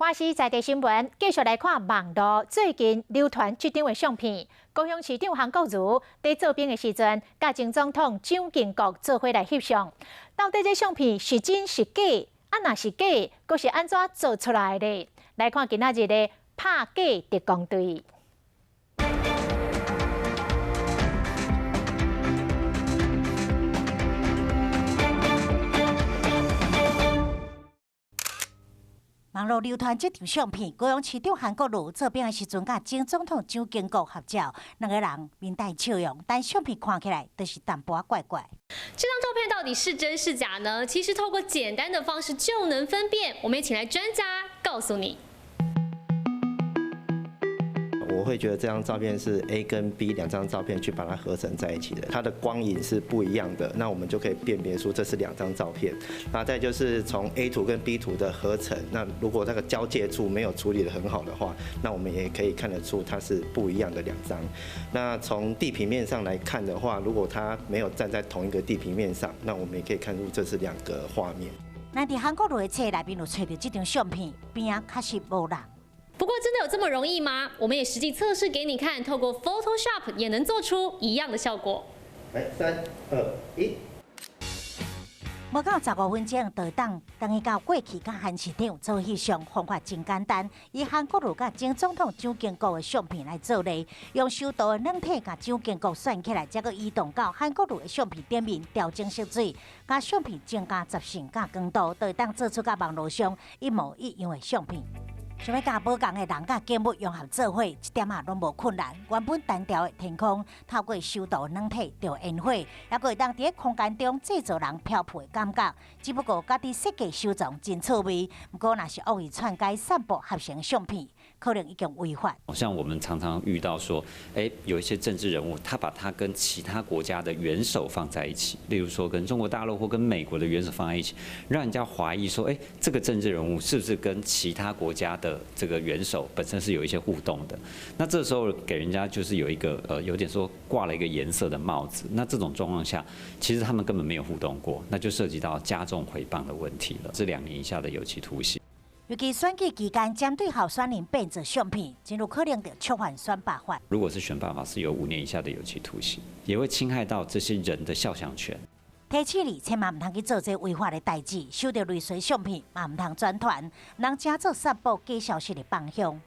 華視在地新聞繼續來看網路最近流傳這張的相片，高雄市長韓國瑜佇做兵的時陣，佮前總統蔣經國做伙來翕相。到底這相片是真是假？啊，若是假，閣是按怎做出來的？來看今仔日的拍假特工隊。網路流傳這張相片，高雄市長韓國瑜做兵的時陣，佮前總統蔣經國合照，兩个人面帶笑容，但相片看起來都是淡薄仔怪怪。這張照片到底是真是假呢？其實透過簡單的方式就能分辨。我們也請來專家告訴你。我會覺得這張照片是 A 跟 B 兩張照片去把它合成在一起的，它的光影是不一樣的，那我們就可以辨別出這是兩張照片。那再就是從 A 圖跟 B 圖的合成，那如果那個交界處沒有處理得很好的話，那我們也可以看得出它是不一樣的兩張。那從地平面上來看的話，如果它沒有站在同一個地平面上，那我們也可以看出這是兩個畫面。咱佇韓國瑜的冊內面有揣著這張相片，邊仔確實無人。不過真的有這麼容易嗎？我們也實際測試給你看，透過 Photoshop 也能做出一樣的效果。來，三二一。無夠15分鐘，就會當轉去到過去，佮韓市長做翕相，方法真簡單。以韓國瑜佮前總統蔣經國的相片來做例，用修圖的軟體共蔣經國選起來，再閣移動到韓國瑜的相片頂面調整色水，共相片增加雜性佮光度，就會當做出佮網路上一模一樣的相片。想欲共無仝的人佮景物融合做伙，一點仔攏無困難。原本單調的天空，透過修圖軟體就煙火，猶閣會當佇空間中製造人飄浮的感覺。只不過家己設計收藏真趣味，毋過若是惡意篡改、散布合成相片，可能已經違法。像我們常常遇到說，有一些政治人物，他把他跟其他國家的元首放在一起，例如說跟中國大陸或跟美國的元首放在一起，讓人家懷疑說，這個政治人物是不是跟其他國家的這個元首本身是有一些互動的？那這時候給人家就是有一個有點說掛了一個顏色的帽子。那這種狀況下，其實他們根本沒有互動過，那就涉及到加重誹謗的問題了，是2年以下的有期徒刑。尤其選舉期間，針對候選人變做相片，真有可能著觸犯選罷法。如果是選罷法，是有5年以下的有期徒刑，也會侵害到這些人的肖像權。提醒你，千萬毋通去做這違法的代誌，收著類似相片嘛毋通轉傳，毋通成做散布假消息的幫兇。